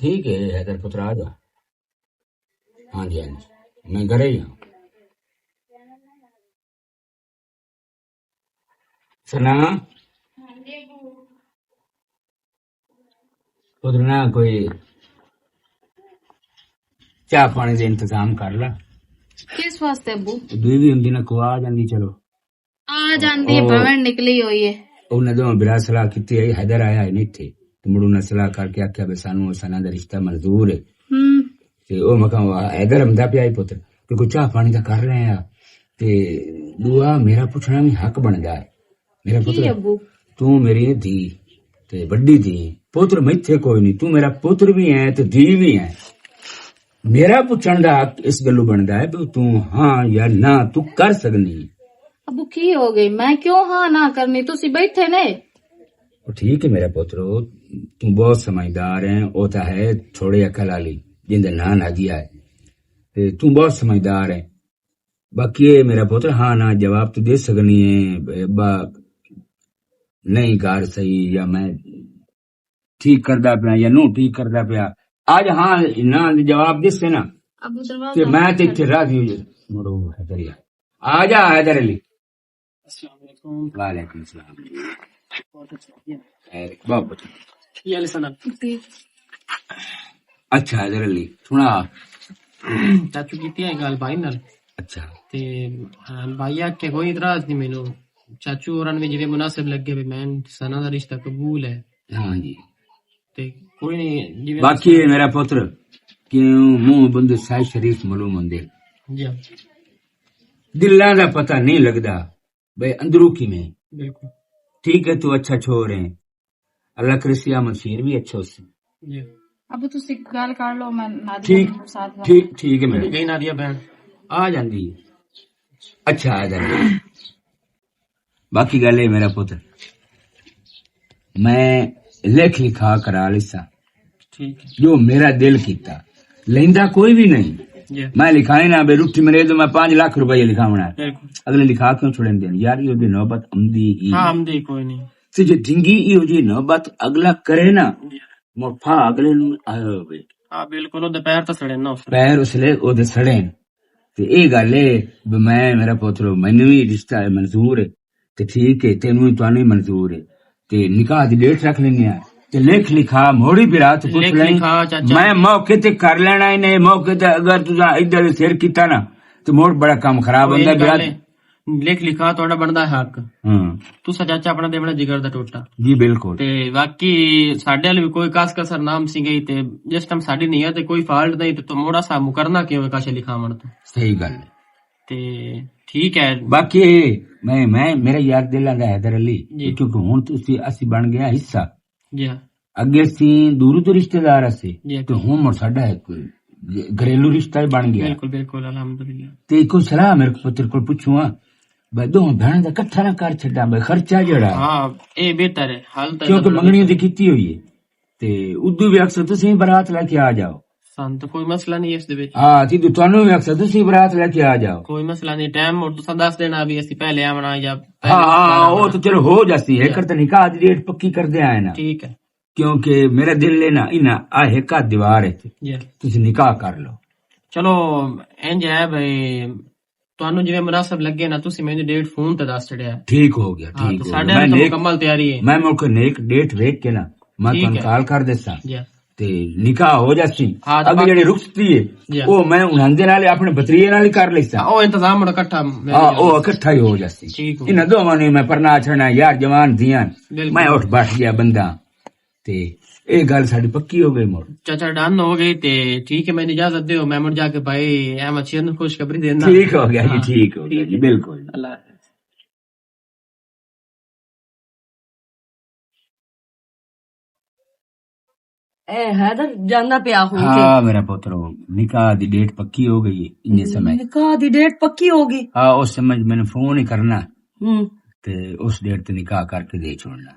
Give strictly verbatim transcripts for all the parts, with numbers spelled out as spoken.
ٹھیک ہے، حیدر پتر، آ جاؤ۔ ہاں جی، ہاں جی، میں گھر ہی ہاں۔ سنا، ادھر نہ کوئی چاہ پانی کا انتظام کر لا۔ کس واسطے ابو؟ دوئی بھی ہوں نہ کو آ جاندی، چلو۔ آ جاندی ہے، او، بھاویں نکلی ہوئی ہے۔ انہاں دوواں برا صلاح کیتی ہے، حیدر آیا ہے نہیں تھے۔ تے مڑ انہاں صلاح کر کے آکھیا، "بے سانو سنا دا رشتہ منظور ہے۔" ہم۔ تے او مکان حیدر ہمدا پیا ہی پتر، کہ کوئی چاہ پانی دا کر رہے ہیں۔ تے دعا میرا پوچھنا بھی حق بندا ہے۔ میرا پتر، ابو؟ تو میری دھی، تے وڈی دھی، پتر میتھے کوئی نہیں، تو میرا پتر بھی ہے تے دھی بھی ہے۔ میرا پوچھن دا حق اس گلوں بندا ہے کہ تو ہاں یا نہ تو کر سکنی ہے۔ ابو، کی ہو گئی؟ میں کیوں ہاں نہ کرنی؟ تسی بیٹھے نے۔ او ٹھیک ہے میرا پتر، او تو بہت سمجھدار ہے، او تا ہے تھوڑے عقل والی، جن دا ناں نادیہ ہے۔ تے تو بہت سمجھدار ہے۔ باقی اے میرا پتر، ہاں نہ جواب تو دے سکنی ہے، با نہیں کار صحیح یا میں ٹھیک کردا پیا یا نو ٹھیک کردا پیا۔ اج ہاں نہ جواب دسے نا، ابو دروازہ تے میں تے اتھے راضی ہو جاں۔ مڑو حیدر علی۔ آ جا حیدر علی۔ السلام علیکم۔ وعلیکم السلام۔ بہت اچھا۔ خیر، بہت اچھا۔ یہ علی سلام۔ اچھا حیدر علی، سنا۔ چاچو کیتی ہے گل بھائی نال۔ اچھا۔ تے، ہاں، بھائی آکھے کوئی اعتراض نہیں مینوں۔ چاچو ہوراں نوں وی جویں مناسب لگے وی میں سنا دا رشتہ قبول ہے۔ ہاں جی۔ تے کوئی نہیں، جویں باقی میرا پتر، کیوں منہ بندے سائے شریف معلوم ہوندے۔ جی ہاں۔ دلاں دا پتہ نہیں لگدا، بھئی اندروں کیویں۔ بالکل۔ ٹھیک ہے، تو اچھا چھوڑ رہے ہیں۔ اللہ کرسی احمد شیر بھی اچھا اس سے۔ جی۔ اب تسی گل کر لو، میں نادیہ ٹھیک، نوں ساتھ ٹھیک، ٹھیک ہے میرا۔ گئی نادیہ بہن۔ آ جاندی ہے۔ اچھا، آ جاندی ہے۔ باقی گل ہے میرا پتر، میں لکھ لکھا کرا لیسا۔ ٹھیک ہے۔ جو میرا دل کیتا، لیندا کوئی بھی نہیں۔ جی۔ میں لکھائے نہ بے روٹی مرے تو میں پانچ لاکھ روپے لکھاونا ہے۔ بالکل۔ اگلے لکھا کیوں چھوڑن دین؟ یار، یہ بھی نوبت آمدی ہی۔ ہاں، آمدی کوئی نہیں۔ تے جے ڈنگی ایہو جی نوبت اگلا کرے نا، جی۔ مفا اگلے نوں آیا ہوئے۔ ہاں، بالکل، او دے پیر تے سڑے نا اس۔ پیر اس لے او دے سڑے۔ تے اے گل اے، بھی میں، میرا پتر، مینوں وی رشتہ ہے منظور ہے۔ تے ٹھیک ہے، تینوں وی، تانوں وی منظور ہے۔ تے نکاح دی ڈیٹ رکھ لینے آں۔ تے لکھ لکھا، موڑی برا تے پوچھ لیں۔ لکھا، چاچا۔ میں موقع تے کر لینا انہیں، موقع تے اگر تساں ادھر سر کیتا نا، تے موڑ بڑا کام خراب ہوندا ہے، برا۔ لکھ لکھا تہاڈا بندا ہے حق۔ ہاں۔ تساں چاچا اپنا تے اپنا جگر دا ٹوٹا۔ جی بالکل۔ تے باقی ساڈے ال وی کوئی کس کسر نام سی گئی تے جس ٹائم ساڈی نیت تے کوئی فالٹ نہیں تے تو موڑا سا مکرنا کیوں ہے کاشے لکھاون تو۔ صحیح گل ہے۔ تے ٹھیک ہے۔ باقی اے میں، میں، میرا یار دل آندا حیدر علی، جی۔ کیونکہ ہن تے اسی، اسی بن گیا حصہ۔ جی ہاں۔ اگے اسی دور دور رشتہ دار اسی، جی۔ تے ہن مر ساڈا ہے کوئی گھریلو رشتہ ہی بن گیا۔ بالکل، بالکل، الحمدللہ۔ تے کوئی صلاح میرے پتر کول پچھو ہاں، بھائی دو بہن دا اکٹھا نہ کر چھڈاں، بھائی خرچہ جڑا ہے۔ ہاں، اے بہتر ہے، حل تے کیونکہ منگنی دی کیتی ہوئی ہے۔ تے ادو بھی اکثر تسی برات لے کے آ جاؤ۔ سان تو کوئی مسئلہ نہیں اس دے وچ۔ ہاں، تے ادو تانوں بھی اکثر تسی برات لے کے آ جاؤ۔ کوئی مسئلہ نہیں، ٹائم اور تساں دس دینا بھی اسی پہلے آونا یا پہلے ہاں، ہاں، آونا۔ او تو چلو ہو جاسی ہے، جی۔ کر تے نکاح دی ڈیٹ پکی کر دے آئے نا۔ ٹھیک ہے۔ کیونکہ میرا دل ہے نا، انہاں آ ایک آدھ دیوار ہے۔ جی۔ تسی نکاح کر لو۔ چلو، انج ہے بھائی، تانوں جویں مناسب لگے نا، تسی مینوں ڈیٹ فون تے دس چھڑیا۔ ٹھیک ہو گیا، ہاں، ٹھیک تے ہو ساڈے گیا۔ میں تو نیک، مکمل تیاری ہے۔ میں ملک نیک ڈیٹ ویکھ کے نا، میں ٹھیک تانوں ہے۔ کال کر دیساں۔ جی۔ تے نکاح ہو جاسی۔ ہاں، تے اگے باقی جڑی رخصتی ہے، جی۔ او میں انہاں دے نال اپنے بتریے نال ہی کر لیساں۔ ہاں، او انتظام ہن اکٹھا میں ہاں، او اکٹھا ہی ہو جاسی۔ ٹھیک ہو۔ انہاں دوواں نے میں پرنا چھڑنا، یار جوان دیاں۔ بالکل۔ میں اٹھ بیٹھ گیا بندہ۔ تے اے گل ساڈی پکی ہو گئی مڑ۔ چاچا ڈن ہو گئی تے ٹھیک ہے، میں اجازت دیو، میں مڑ جا کے بھائی احمد شیر نوں خوشخبری دینا۔ ٹھیک ہو گیا جی، ہاں، ٹھیک ہو گیا ٹھیک جی، ہے۔ بالکل۔ اللہ حافظ۔ اے حیدر جانا پیا ہو کے؟ ہاں میرا پتر، نکاح دی ڈیٹ پکی ہو گئی ہے، انہیں سمے۔ نکاح دی ڈیٹ پکی ہو گئی؟ ہاں، اس سمے میں نے فون ہی کرنا۔ ہوں۔ تے اس ڈیٹ تے نکاح کر کے دے چھوڑنا۔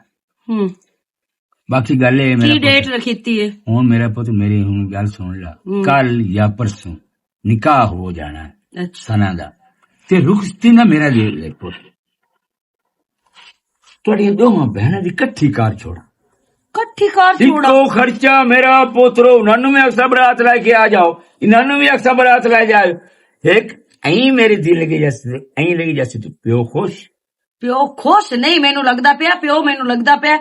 ہوں۔ باقی گل اے میرا کی پتر، ڈیٹ رکھیتی ہے؟ ہن میرا پتر میری ہن گل سن لا۔ ہوں۔ کل یا پرسوں نکاح ہو جانا ہے اچھا۔ سنا دا۔ تے رخصتی نہ میرا لے لے پتر۔ تہاڈیاں دوواں بہناں دی کٹھی کار چھوڑا۔ کٹھی کار چھوڑا۔ اکو خرچہ میرا پوترو، انہاں نوں وی اکسا برات لے کے آ جاؤ، انہاں نوں وی اکسا برات لے جاؤ۔ ایک، ایں میرے دل لگی جاسی، ایں لگی جاسی تو پیو خوش۔ پیو خوش نہیں، مینوں لگدا پیا، پیو مینوں لگدا پیا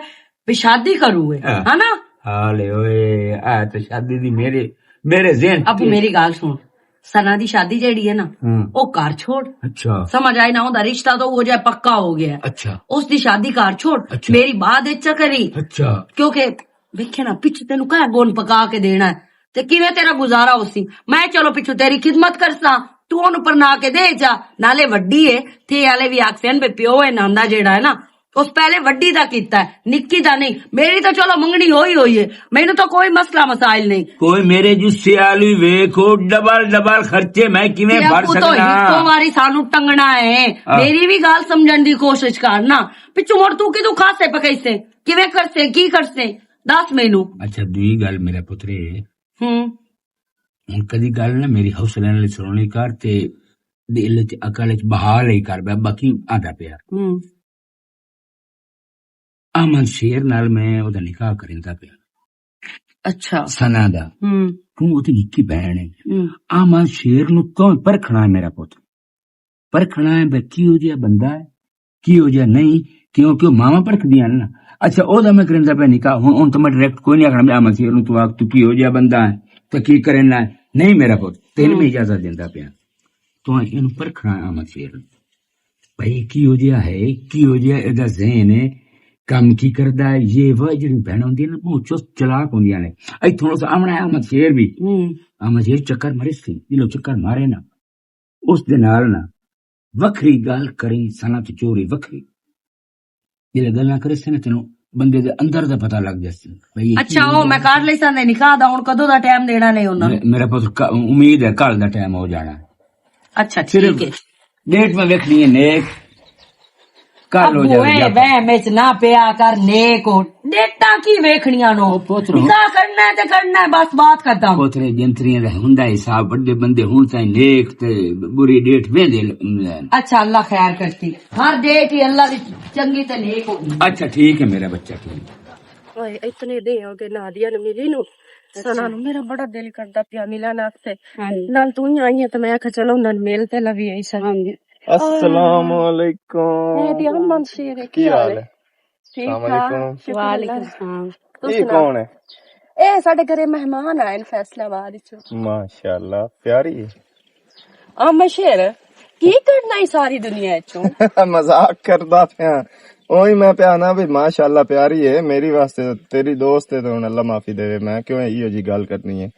بھی شادی کروں ہے، ہاں۔ ہے نا؟ حالے اوئے، آ تے شادی دی میرے، میرے ذہن ابو، میری گل سن، سنا دی شادی جیڑی ہے نا، ہاں۔ او کر چھوڑ۔ اچھا۔ سمجھ آئی نہ ہوندا، رشتہ تو وہ جا پکا ہو گیا ہے۔ اچھا۔ اس دی شادی کر چھوڑ، اچھا۔ میری بعد وچ چکری۔ اچھا۔ کیونکہ ویکھے نا، پچھو تینوں کہہ گون پکا کے دینا ہے، تے کیویں تیرا گزارا ہو سی؟ میں چلو پچھو تیری خدمت کرساں، تو اونوں پرنا کے دے جا، نالے وڈی ہے، تے آلے بھی آکھسن بے پیو ہے ناندا جیڑا ہے نا، اس پہلے وڈی دا کیتا ہے، نکی دا نہیں۔ میری تو چلو منگنی ہوئی ہوئی ہے، مینوں تو کوئی مسئلہ مسائل نہیں۔ کوئی میرے جو سیال بھی ویکھو، ڈبل ڈبل خرچے میں کیویں تے بھر ابو تو سکنا؟ ہکو واری سانوں ٹنگنا ہے۔ آہ۔ میری بھی گل سمجھن دی کوشش کرنا۔ پچھو مڑ تو کدوں کھاسے پکیسے، کیویں کرسے، کی کرسے؟ دس مینوں۔ اچھا، دوئی گل میرا پترے، ہوں۔ ہن کدی گل نہ میری حوصلے نال سننی کر تے دل وچ، عقل وچ بحال ہی کر، بے باقی آندا پیا۔ ہوں۔ احمد شیر نال میں او دا نکاح کریندا پیا۔ اچھا۔ ثنا دا۔ ہوں۔ کیوں او تے نکی بہن ہے۔ ہوں۔ احمد شیر نو کیوں پرکھنا ہے میرا پوت؟ پرکھنا ہے بے کیہو جہا بندہ ہے، کیہو جہا نہیں، کیونکہ او ماواں پرکھدیاں نے نا۔ اچھا، او دا میں کریندا پیا نکاح، ہن، ہن تو میں ڈائریکٹ کوئی نہیں آکھنا، میں احمد شیر نو تو آکھ، تو کیہو جہا بندہ ہے، تو کی کرنا ہے؟ نہیں میرا پوت، تینوں میں ہوں۔ اجازت دیندا پیا۔ تو اینوں پرکھنا ہے احمد شیر نو۔ بھائی، کیہو جہا ہے، کیہو جہا اے دا ذہن ہے، کم کی کردا ہے، یہ وہ جڑی بہن ہوندی ہے نا، بہت چست چلاک ہوندیاں نے۔ ایتھوں اس آونا ہے احمد شیر بھی۔ ہوں۔ احمد شیر چکر مارے سی، یہ لوگ چکر مارے نا۔ اس دے نال نا وکھری گل کریں، سنا تے چوری وکھری۔ جڑے گلاں کرے سی نا، تینوں بندے دے اندر دا پتہ لگ جاسی۔ بھئی، یہ اچھا، کی او ہو میں گیا؟ کر لئی سن دے نکاح دا، ہن کدوں دا ٹائم دینا نہیں انہاں؟ مے-، میرا پتر ک-، امید ہے کل دا ٹائم ہو جانا۔ اچھا، صرف ٹھیک ہے۔ ڈیٹ میں ویکھنی ہے نیک، کل ہو ابو، جائے اے گا۔ وہم وچ نہ پیا کر، نیک ہو۔ ڈیٹاں کی ویکھنیاں نو؟ او پتر ہو۔ نکاح کرنا ہے تے کرنا ہے، بس بات ختم۔ پتر جنتریاں دا ہوندا حساب، بڑے بندے ہون تائیں نیک تے بری ڈیٹ ویندے ل-، اچھا، اللہ خیر کرسی۔ ہر ڈیٹ ہی اللہ دی چنگی تے نیک ہوندی۔ اچھا، ٹھیک ہے میرا بچہ، ٹھیک ہے۔ اوئے، اتنے دے ہو گئے نادیہ نوں ملی نوں۔ اچھا۔ سنا نوں میرا بڑا دل کردا پیا ملن واسطے۔ ہاں جی۔ نال تو ہی آئی ہے تے میں آکھیا چلو انہاں نوں مل تے لوی آئی سن۔ ہاں جی۔ السلام علیکم۔ اے دی امن شیر ہے، کی حال ہے؟ ٹھیک السلام ٹھاک، علیکم۔ شکر وعلیکم اللہ۔ السلام۔ تو یہ سنا۔ کون ہے؟ اے ساڈے گھرے مہمان آئے نے فیصل آباد وچوں۔ ماشاءاللہ، پیاری ہے۔ آ مشیر، کی کرنا ای ساری دنیا وچوں؟ مذاق کردا پیا۔ اوہی میں پیا نا بھی ماشاءاللہ پیاری ہے، میری واسطے تیری دوست ہے، تو ہن اللہ معافی دے، میں کیوں ایہو جی گل کرنی ہے؟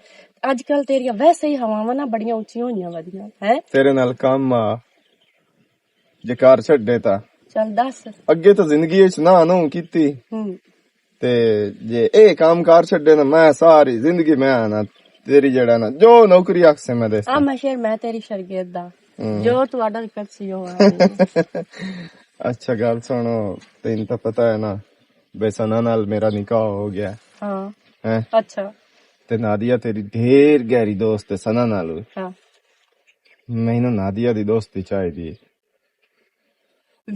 اج کل تیریاں ویسے ہی ہواواں نا بڑیاں اچیاں ہوئیاں ودیاں، ہیں؟ تیرے نال کم آ، جے کار چھڈے تا۔ چل دس۔ اگے تو زندگی وچ نہ آنو کیتی۔ ہوں۔ تے جے اے کام کار چھڈے نا، میں ساری زندگی میں آنا تیری جڑا نا، جو نوکری آکھسے میں دیساں۔ آ میں شیر، میں تیری شرگیت دا۔ ہوں۔ جو تو آرڈر کرسی، او آ۔ اچھا، گل سنو، تین تو پتہ ہے نا، بے ثنا نال میرا نکاح ہو گیا۔ ہاں۔ ہیں؟ اچھا۔ تے نادیہ تیری ڈھیر گہری دوست ہے ثنا نال وی۔ ہاں۔ مینوں نادیہ دی دوستی چاہیدی ہے۔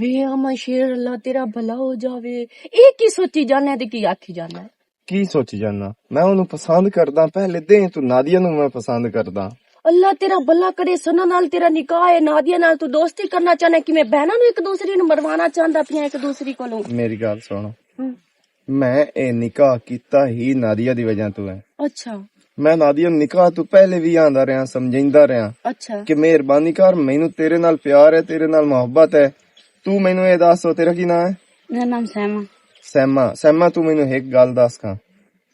وے آ میں شیر، اللہ تیرا بھلا ہو جاوے۔ اے کی سوچی جانا ہے تے کی آکھی جانا ہے؟ کی سوچی جانا؟ میں اونوں پسند کردا، پہلے دے تو نادیہ نوں میں پسند کردا۔ اللہ تیرا بھلا کرے، ثنا نال تیرا نکاح ہے، نادیہ نال تو دوستی کرنا چاہنا ہے، کیویں بہناں نوں ایک دوسری نوں مروانا چاہندا پیاں ایک دوسری کولوں۔ میری گل سن۔ ہوں۔ میں اے نکاح کیتا ہی نادیہ دی وجہ تو ہے۔ اچھا۔ میں نادیہ نوں نکاح تو پہلے بھی آندا رہیا، سمجھیندا رہیا اچھا۔ کہ مہربانی کر، مینوں تیرے نال پیار ہے، تیرے نال محبت ہے، تو مینوں اے دس، او تیرا کی نام ہے؟ میرا نام سیما۔ سیما، سیما، تو مینوں ایک گل دس کھاں،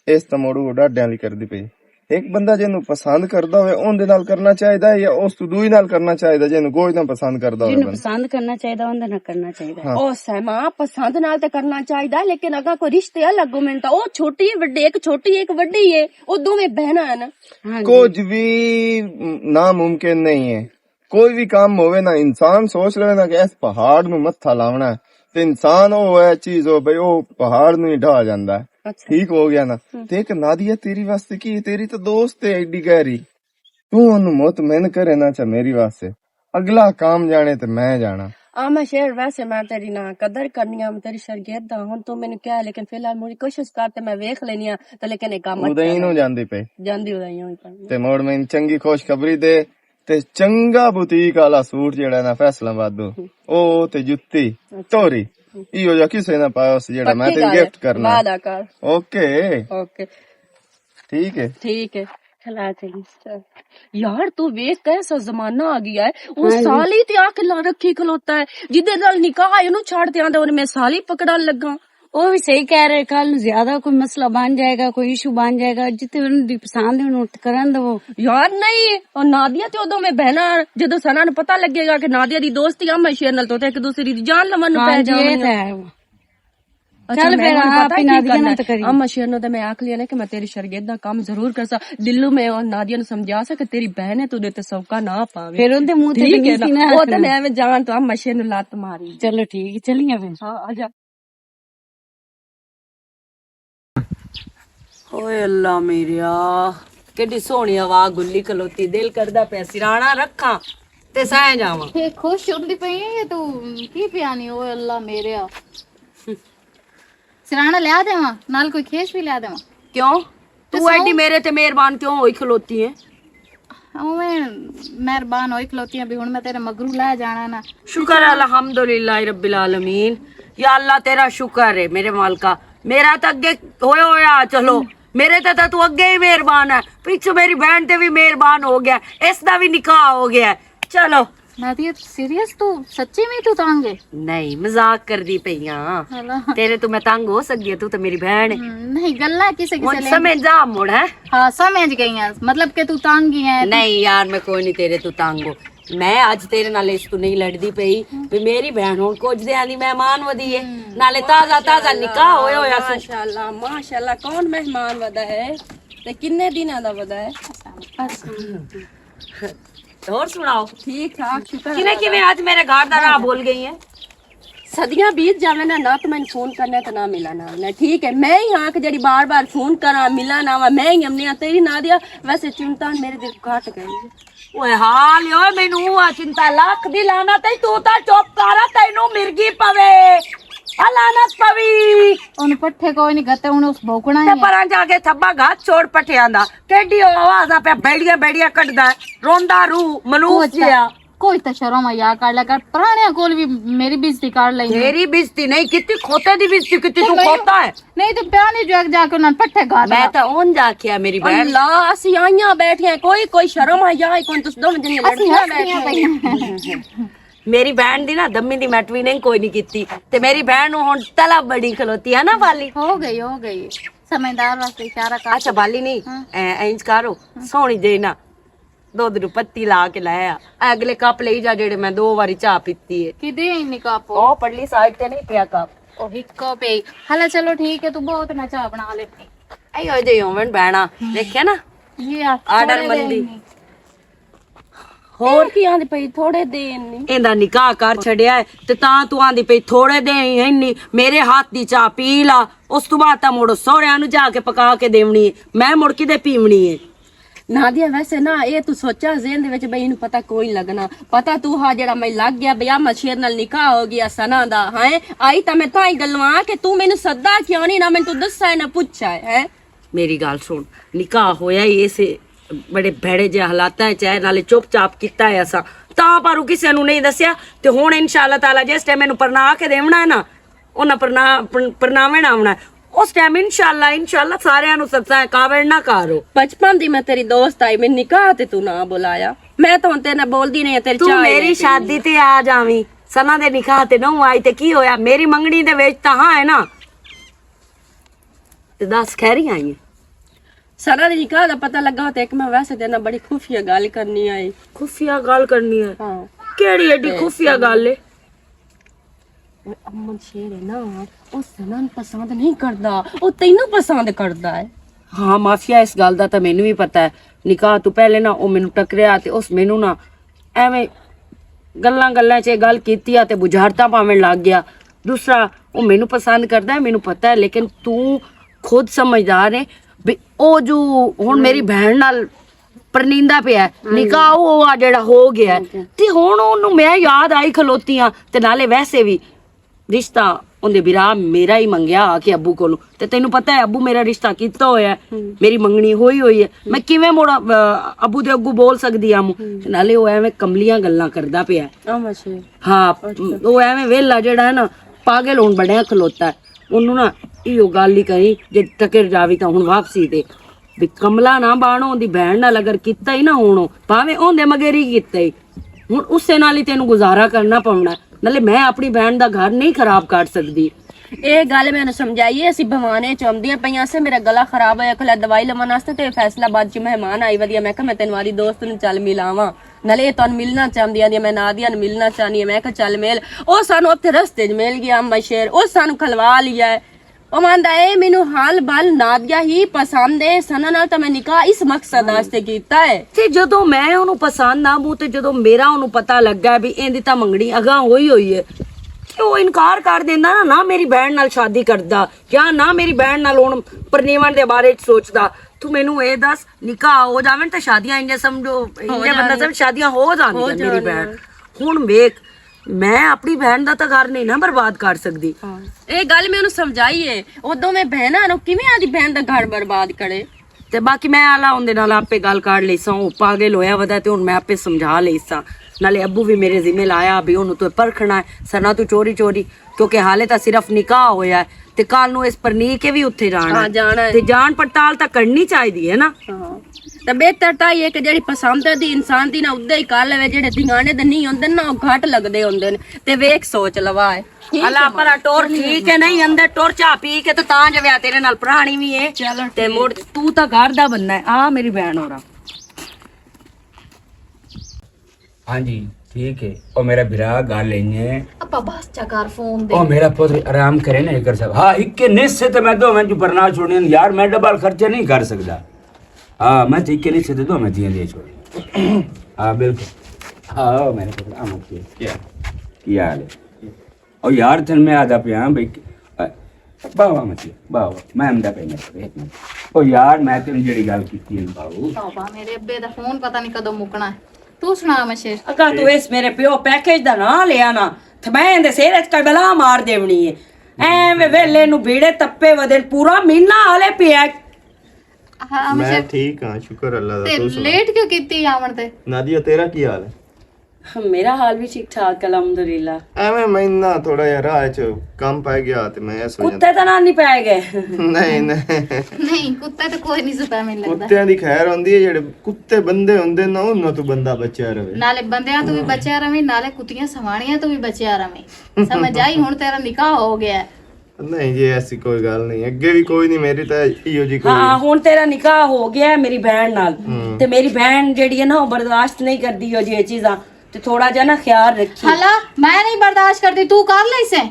اس تے مڑو ڈاڈیاں والی کردی پئی۔ ایک بندہ جے نوں پسند کردا ہوئے، اون دے نال کرنا چاہیدا ہے یا اس تو دوئی نال کرنا چاہیدا جے نوں کوئی نہ پسند کردا ہوئے جنوں بندہ؟ پسند کرنا چاہیدا، اون دے نال کرنا چاہیدا۔ ہاں۔ او سیما، پسند نال تے کرنا چاہیدا، لیکن اگر کوئی رشتے الگ ہوون تاں او چھوٹی ہے، وڈی، ایک چھوٹی ہے، ایک وڈی ہے، او دوویں بہناں ہن۔ ہاں جی۔ کچھ بھی ناممکن نہیں ہے۔ کوئی بھی کام ہوئے نا، انسان سوچ لے نا کہ اس پہاڑ نوں متھا لاونا ہے، تے انسان او ہے چیز ہو بھئی، او پہاڑ نوں ہی ڈھا جاندا ہے۔ اچھا۔ ٹھیک ہو گیا نا؟ ہوں۔ تے ایک نادیہ تیری واسطے کی، تیری تو دوست ہے ایڈی گہری، تو انہوں مطمئن کرے نا چا میری واسطے۔ اگلا کام جانے تے میں جانا۔ آ میں شعر ویسے میں تیری نہ قدر کرنی آ، میں تیری شاگرد ہاں۔ ہن تو مینوں کیا ہے، لیکن فی الحال میری کوشش کر تے میں ویکھ لینی آ۔ تے لیکن ایک کام اچھا نہ جاندی ادائیوں ہی پئی۔ جاندی ادائیوں ہی پئی۔ تے موڑ میں چنگی خوشخبری دے، تے چنگا بوتیک والا سوٹ جیڑا نا فیصلہ بادو، او تے جُتی، ٹوری، ایہو جا کسے نہ پایا اس جیڑا میں پکی تینوں گل ہے۔ گفٹ کرنا۔ وعدہ کر۔ اوکے۔ اوکے۔ ٹھیک ہے۔ ٹھیک ہے۔ چلا چلی۔ یار، تو ویکھ کیسا زمانہ آ گیا ہے۔ وہ ہاں جی۔ سالی تے آ کے لا رکھی کھلوتا ہے۔ جدے نال نکاح ہے، انہوں چھڑ تے آندا، انہوں میں سالی پکڑن لگا۔ وہ بھی صحیح کہہ رہے، کل نوں زیادہ کوئی مسئلہ بن جائے گا، کوئی ایشو بن جائے گا، جتنے انہوں دی پسند ہے، انہوں تے کرن دو۔ یار نہیں، اور نادیہ تے ادوں میں بہنا، جدوں سنا نوں پتہ لگے گا کہ نادیہ دی دوستی اما شیر نال، تو تے ایک دوسرے دی جان لمن نوں ہاں پے جی، یہ جاون۔ تے ہے۔ اچھا، چل میں پھر، ہن آپ پتہ ہی نادیہ کی نال کرنا؟ تے کری۔ اما شیر نوں تے میں آکھ لیا نا کہ میں تیری شرگیت دا کام ضرور کرسا۔ دلوں میں اور نادیہ نوں سمجھا سا کہ تیری بہن ہے، تو دے تے سوکا نہ پاوے۔ پھر اون تے منہ تے ٹھیک ہے نا؟ نہیں سی نہ او تے آکھنا۔ میں ایویں جان تو اما شیر نوں لات ماری۔ چلو ٹھیک، چلیے پھر۔ ہاں، آ جا۔ اوئے اللہ میریا، کیڈی سوہنی ہوا گلی کھلوتی، دل کردا پیا سرانا رکھاں تے سہ جاواں۔ یہ خوش ہوندی پئی ہے، یہ تو کی پیانی؟ اوئے اللہ میریا، سرانا لیا دیواں، نال کوئی کھیس بھی لیا دیواں۔ کیوں؟ تو تو سناؤ۔ ایڈی میرے تے مہربان کیوں ہوئی کھلوتی ہے؟ اوے مہربان ہوئی کھلوتی ہیں، بھی ہن میں تیرے مگرو لے جانا نا۔ شکر الحمدللہ رب العالمین۔ یا اللہ، تیرا شکر ہے میرے مالکا، میرا تو اگے ہویا ہویا، چلو، میرے تے تو اگے ہی مہربان ہے، پیچھے میری بہن تے بھی مہربان ہو گیا، اس دا بھی نکاح ہو گیا۔ چلو۔ نادیہ، سیریس تو؟ سچی میں تو تانگ ہے؟ نہیں، مذاق کردی پئی ہاں۔ تیرے تو میں تنگ ہو سکدی ہاں، تو تے میری بہن ہے۔ ہم، نہیں، گلاں کسے کسے ہن لے سمجھ جا مڑ ہے۔ ہاں، سمجھ گئی ہاں، مطلب کہ تو تنگ ہی ہے۔ نہیں یار، میں کوئی نہیں تیرے تو تنگ ہو۔ میں اج تیرے نال اس تو نہیں لڑدی پئی، بھی میری بہن ہن کچھ دیاں دی مہمان ودی ہے، نالے تازہ تازہ نکاح ہویا ہویا سی۔ ماشاءاللہ، ماشاءاللہ، کون مہمان ودا ہے تے کنے دناں دا ودا ہے؟ اور سناؤ؟ ٹھیک ٹھاک، شکر کنے اللہ کنے دا۔ اج میرے گھر دا راہ بھول گئی ہے؟ صدیاں بیت جاوے نا، نہ تو میں فون کرنا تے نہ ملنا آونا، ٹھیک ہے؟ میں ہی ہاں کہ جڑی بار بار فون کراں، ملنا آواں، میں ہی امنی ہاں۔ تیری نادیہ ویسے چنتا میرے دل گھٹ گئی۔ اوئے حال اوئے، مینوں آ چنتا لکھ دی لانا تے تو تا چپ کر، تینوں مرگی پوے، آ لعنت پوی۔ ان پٹھے کوئی نہیں گتے، ہن اس بھوکنا تے ہی ہے۔ پراں جا کے تھبا گھا چھوڑ پٹھیاں دا۔ کیڈی او آواز آ پیا، بیڑیاں بیڑیاں کڈدا ہے، روندا روح ملوس کوئی تا، جیا۔ کوئی تا شرم آ یا کر لے کر، پرانیاں کول بھی میری بےزتی کر لئی۔ تیری بےزتی نہیں کیتی، کھوتے دی بےزتی کیتی، تو کھوتا ہے۔ نہیں تے پیانے جو جا کے انہاں پٹھے گھاٹ میں لا۔ تاں اون جا کے آ میری بہن۔ اللہ، اسی آئیاں بیٹھیاں، کوئی، کوئی شرم آ یا، کوئی تس دوویں جنیاں اسی لڑکیاں ہسدیاں بیٹھیاں۔ پئیاں۔ میری بہن دی نا دمی دی میٹری نہیں کوئی نہیں کیتی، تے میری بہن نوں ہن طلب بڑی کھلوتی ہے نا بالی۔ ہو گئی، ہو گئی۔ سمجھدار واسطے اشارہ کر۔ اچھا بالی نہیں، ہاں۔ اے، انج کرو، ہاں۔ سوہنی جے نا دودھ نوں پتی لا کے لایا۔ اے اگلے کپ لئی جا جڑے میں دو واری چاہ پیتی ہے۔ کدے ہی نہیں کپ؟ او پرلی سائیڈ تے نہیں پیا کپ۔ او ہکو پئی۔ ہلا چلو ٹھیک ہے، تو بہت نہ چاہ بنا لے۔ ایہو جے ہوون بہنا، دیکھیا نا؟ یہ آ، آرڈر تھوڑے مندی۔ دن نہیں۔ ہور؟ یہ کی آندی پئی، تھوڑے دن نہیں۔ ایندا نکاح کر چھڈیا ہے تے تاں تو آندی پئی تھوڑے دن ہی نہیں، میرے ہاتھ دی چاہ پی لا، اس تو بعد تاں مڑو سہریاں نوں جا کے پکا کے دیونی ہے، میں مڑ کے دے پیونی ہے۔ نادیہ، ویسے نا، اے تو سوچا ذہن دے وچ بھئی اینوں پتہ کوئی لگنا۔ پتہ تو ہا جڑا میں لگ گیا بھئی احمد شیر نال نکاح ہو گیا ثنا دا، ہیں؟ آئی تاں میں تاں ہی گلواں کہ تو مینوں سدا کیوں نہیں، نہ مینوں تو دسا ہے، نہ پچھا ہے، ہیں؟ میری گل سن، نکاح ہویا ہی اسے بڑے بھڑے جے حالاتاں وچ ہے، نالے چپ چاپ کیتا ہے اساں، تاں پاروں کسے نوں نہیں دسیا۔ تے ہن انشاءاللہ تعالی جس ٹائم مینوں پرنا کے دیونا ہے نا، انہاں پرنا-، پرن-، پرناوے نہ آونا ہے۔ اس ٹائم انشاءاللہ، انشاءاللہ ساریاں نوں سدساں، کاوڑ نہ کرو۔ بچپن دی میں تیری دوست آئی، میں نکاح تے تو نہ بلایا۔ میں تو ہن تیرے نال بولدی نہیں، تیری تو چاہ ہی میری نہیں شادی تے آ جاویں، ثنا دے نکاح تے نہ آئی تے کی ہویا؟ میری منگنی دے وچ تاں ہاں ہے نا۔ تے دس خیری آئی ہے؟ ثنا دے نکاح دا پتہ لگا تے ایک میں ویسے تیرے نال بڑی خفیہ گل کرنی آئی۔ خفیہ گل کرنی ہے؟ ہاں۔ کیڑی ایڈی تے خفیہ گل ہے؟ اوئے امن شیر ہے نا، او ثنا نوں پسند نہیں کردا، او تینوں پسند کردا ہے۔ ہاں مافیا، اس گل دا تاں مینوں وی پتہ ہے۔ نکاح توں پہلے نا او مینوں ٹکریا تے اس مینوں نا ایویں گلاں گلاں چ اے گل کیتی آ تے بجھارتاں پاون لگ گیا۔ دوسرا، او مینوں پسند کردا ہے، مینوں پتہ ہے، لیکن توں خود سمجھدار ہے بھی او جو ہن میری بہن نال پرنیندا پیا ہے۔ نکاح او آ جڑا ہو گیا ہے۔ تے ہن اونوں میں یاد آئی کھلوتی ہاں۔ تے نالے ویسے وی رشتہ اوندے بھرا میرا ہی منگیا آ کے ابو کولوں۔ تے تینوں پتہ ہے ابو میرا رشتہ کیتا ہویا ہے، میری منگنی ہوئی ہوئی ہے۔ میں کیویں موڑا، آ، ابو دے اگوں بول سکدی ہاں؟ تے نالے او ایویں کملیاں گلاں کردا پیا ہے۔ ہاں، او ایویں ویلا جڑا ہے نا، پاگل ہون بڑیا کھلوتا ہے۔ اونوں نا ایہو گل ہی کہیں، جے ٹکر جاوی تاں ہن واپسی تے۔ بھی کملا نہ بانو، اوندی بہن نال اگر کیتا ہی نہ ہونو، بھاویں اوندے مگر ہی کیتا ہی۔ ہن اسے نال ہی تینوں گزارا کرنا پونا ہے۔ نالے میں اپنی بہن دا گھر نہیں خراب کر سکدی۔ اے گل میں انہوں سمجھائی، اسی بھوانے چ آمدیاں پیاں سے، میرا گلا خراب ہویا کھلا دوائی لمن واسطے، تے فیصل آباد چ مہمان آئی ودیا، میں کہا میں تینوں آدھی دوست نوں چل ملاواں۔ نالے اے تانوں ملنا چاہندی آندی، میں نادیہ نوں ملنا چاہنی ہاں، میں کہا چل مل۔ او سانوں اوتھے رستے چ مل گیا اما شیر، او سانوں کھلوا لیا ہے۔ او ماندا اے مینوں حال بال نادیہ ہی پسند ہے، سنا نال تاں میں نکاح اس مقصد واسطے کیتا ہے۔ تے جدوں میں اونوں پسند آ موں تے جدوں میرا اونوں پتہ لگا بھی ایندی تاں منگنی اگاں ہوئی ہوئی ہے، تے او انکار کر دیندا نا، نہ میری بہن نال شادی کردا، یا نہ میری بہن نال ہن پرنیون دے بارے چ سوچدا۔ تو مینوں اے دس، نکاح ہو جاون تے شادیاں انجے سمجھو، انجے بندہ سمجھ، شادیاں ہو جاندیاں میری بہن۔ ہن ویکھ، میں اپنی بہن دا تاں گھر نہیں نہ برباد کر سکدی۔ اے گل میں انہوں سمجھائی ہے، ادوں میں بہناں نوں کیویں آدھی بہن دا گھر برباد کرے؟ تے باقی میں آلا اوندے نال آپے گل کر لیساں، او پاگل ہویا ودا تے ہن میں آپے سمجھا لیساں۔ نالے ابو بھی میرے ذمہ لایا بھی اونوں تو پرکھنا ہے، سنا تو چوری چوری، کیونکہ حالے تاں صرف نکاح ہویا ہے۔ تے کل نوں اس پرنی کے وی اتھے جانا ہاں، ہے۔ جانا ہے۔ تے جان پڑتال تاں کرنی چاہیدی ہے نا۔ ہاں۔ تے بہتر تاں یہ کہ جڑی پسند دی انسان دی نا ادے ہی کر لوے، جڑے دھیانے دے نہیں ہوندے نا، او گھٹ لگدے ہوندے نے۔ تے ویکھ سوچ لوا ہے۔ ٹھیک اللہ ہے پرا ماما۔ ٹور ٹھیک ہے، نہیں اندر ٹور چا پی کے تے تاں جو ویا تیرے نال پرانی وی ہے۔ چلو تے ٹھیک مڑ ہے۔ تو تاں گھر دا بننا ہے۔ آ میری بہن ہورا۔ ہاں جی، ٹھیک ہے۔ او میرا بھرا، گل اینی ہے۔ اپا بس چا کر فون دے۔ او میرا پتر آرام کرے نا، ایک کر سب۔ ہاں، ایک کے نس سے تے میں دو میں جو برنا چھوڑنے یار، میں ڈبل خرچہ نہیں کر سکدا۔ ہاں، میں تے ایک کے نس سے تے دو میں دیاں دے چھوڑ۔ ہاں، بالکل۔ ہاں، میرا پتر آمد کیا؟ کیا؟ کیا حال ہے؟ او یار، تن میں آدھا پیا بھائی، باوا متی، باوا، میں آمدا پیا، ایک منٹ۔ او یار، میں تینوں جڑی گل کیتی ہے باو۔ بابا، میرے ابے دا فون پتہ نہیں کدوں مکنا ہے۔ تو سنا مشیر۔ اگا تو اس میرے پیو پیکج دا نام لیا نا، تے میں اندے سر اچ کوئی بلا مار دیونی ہے۔ ایویں ویلے نو بیڑے تپے ودن، پورا مہینہ آلے پیا۔ ہاں، میں مشیر۔ ٹھیک ہاں، شکر اللہ دا، تے تو سنا۔ لیٹ کیوں کیتی آون تے؟ نادیہ، تیرا کی حال ہے؟ میرا حال بھی ٹھیک ٹھاک، الحمدللہ۔ ایویں میں نہ تھوڑا جہا راہ چ کم پے گیا تے میں سو کتے تے نہ نہیں پے گئے؟ نہیں، نہیں۔ نہیں، کتے تے کوئی نہیں ستا، مینوں لگدا۔ کتیاں دی خیر ہوندی ہے، جڑے کتے بندے ہوندے نا، انہاں تو بندہ بچیا رہے۔ نالے بندیاں تو بھی بچیا رہے، نالے کتیاں سوانیاں تو بھی بچیا رہے۔ سمجھ آئی؟ ہن تیرا نکاح ہو گیا ہے۔ نہیں جی، ایسی کوئی گل نہیں، اگے بھی کوئی نہیں، میری تے ایہو جی کوئی ہاں، ہن تیرا نکاح ہو گیا ہے میری بہن نال۔ تے میری بہن جیڑی ہے نا، او برداشت نہیں کردی او جی چیزاں۔ تے تھوڑا جہا نا خیال رکھی۔ ہلا، میں نہیں برداشت کردی، تو کر لئی سے۔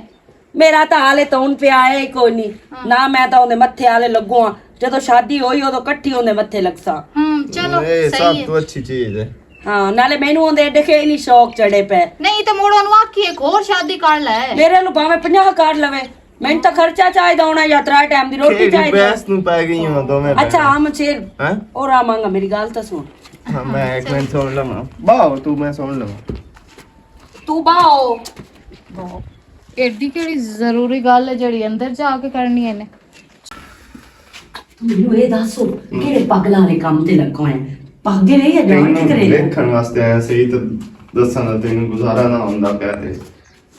میرا تاں حالے تاں ہن پیا ہے ہی کوئی نہیں۔ نہ میں تاں اوندے متھے حالے لگوں ہاں۔ جدوں شادی ہوئی، اودوں کٹھی اوندے متھے لگساں۔ ہم، چلو، اے صحیح سب ہے۔ تو اچھی چیز ہے۔ ہاں، نالے مینوں اوندے ایڈے کے نہیں شوق چڑھے پے۔ نہیں تے مڑ اونوں آکھی ایک ہور شادی کر لے۔ میرے نوں بھاویں پنجاہ کر لوے۔ مینوں تاں خرچہ چاہیدا ہونا یا ترا ٹائم دی روٹی چاہیدی۔ بحث نوں پے گئی ہاں دوویں بہناں۔ اچھا، ہم شیر۔ ہاں؟ اور آ مانگا، میری گل تاں سن۔ ہاں، میں ایک منٹ سن لواں۔ باہو، تو میں سن لواں۔ تو باہو۔ ایڈی کیڑی ضروری گل ہے جیڑی اندر جا کے کرنی ہے نے؟ تو مینوں اے دس، او کیڑے پاگلاں والے کم تے لگا ہویا ہے؟ پاگل ہے یا جان تینوں کدھر ہے؟ ویکھن واسطے آیا سی، تے دساں دا تینوں گزارا نہ ہوندا پیا تے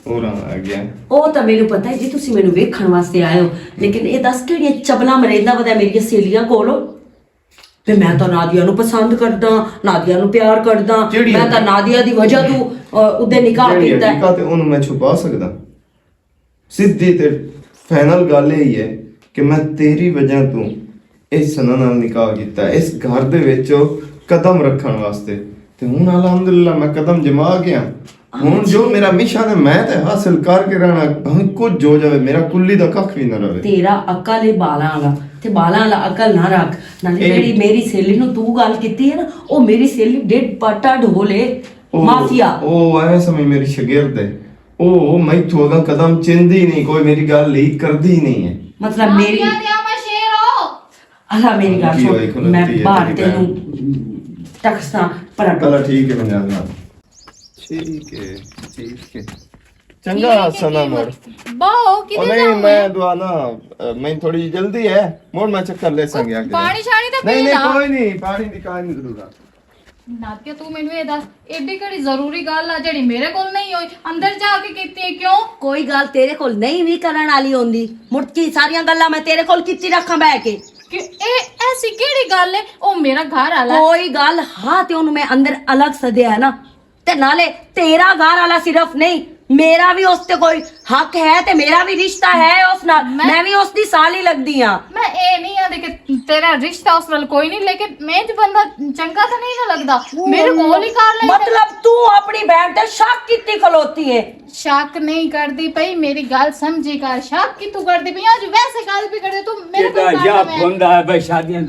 اور آ گیا۔ او تاں مینوں پتہ ہے جی، تسی مینوں ویکھن واسطے آئے ہو، لیکن اے دس کیڑیاں چبلاں مریندا ودا میریاں سہیلیاں کولوں؟ تے میں تاں نادیہ نوں پسند کردا، نادیہ نوں پیار کردا۔ جیڑی میں تاں نادیہ دی وجہ تو، آ، اودے نکاح جیڑی کیتا ہے۔ حقیقت ہے، اونوں میں چھپا سکدا؟ سدھی تے فائنل گل اے ہی ہے کہ میں تیری وجہ تو اس سنا نال نکاح کیتا ہے، اس گھر دے وچ قدم رکھن واسطے۔ تے ہن الحمدللہ میں قدم جما گیا۔ ہن جو میرا مشن ہے، میں تے حاصل کر کے رہنا، بھاویں کچھ ہو جاوے، میرا کلی دا ککھ وی نہ رہے۔ تیرا عقل ہے بالاں والا، تے بالاں والا عقل نہ رکھ۔ نالے اے جیڑی میری سہیلی نوں تو گل کیتی ہے نا، او میری سہیلی ڈیڈ پاٹا ڈھول ہے، او، مافیا۔ او ایویں سمجھ میری شاگرد ہے۔ او، او میں تھوڑا قدم چندی نہیں، کوئی میری گل لیک کردی نہیں ہے۔ مطلب میری مافیا دیا میں شیر ہو۔ اللہ میری گل کی ہوئی سن، کھلوتی میں ہے باہر تیری تینوں بہن؟ رکھساں۔ پر چلو ٹھیک ہے، میں جاندا۔ ٹھیک ہے، ٹھیک ہے۔ چنگا، ٹھیک ہے، سنا مڑ۔ باؤ، او کدھر نہیں، جاؤں میں میں؟ دعا نا، میں تھوڑی جلدی ہے، مڑ میں چکر لے سنگیا کے۔ پانی شانی تو نہیں، پی نہیں، لا۔ کوئی نہیں، پانی دی کائیں نہیں ضرورت۔ ناتیا، تو مینوں اے دس، ایڈی کیڑی ضروری گل آ جڑی میرے کول نہیں ہوئی؟ اندر جا کے کیتی ہے، کیوں؟ کوئی گل تیرے کول نہیں وی کرن والی ہوندی، مڑ کی ساریاں گلاں میں تیرے کول کیتی رکھاں بہ کے؟ کہ اے ایسی کیڑی گل ہے؟ او میرا گھر والا۔ کوئی گل ہا تے اونوں میں اندر الگ سدیا ہے نا۔ تے نالے تیرا گھر والا صرف نہیں، میرا بھی اس تے کوئی حق ہے تے میرا بھی رشتہ ہے اس نال۔ میں میں بھی اس دی سالی لگدی ہاں۔ میں اے نہیں آدھے کہ تیرا رشتہ اس نال کوئی نہیں، لیکن میں جو بندہ چنگا تو نہیں نہ لگدا۔ میرے کول ہی کار لے۔ مطلب تو اپنی بہن تے شک کیتی کھلوتی ہے؟ شک نہیں کردی پئی، میری گل سمجھی کر۔ شک کی تو کردی پئی؟ اج ویسے گل بھی کرے تو میرے کول کار یا لے۔ بندہ ہے بھائی، شادیاں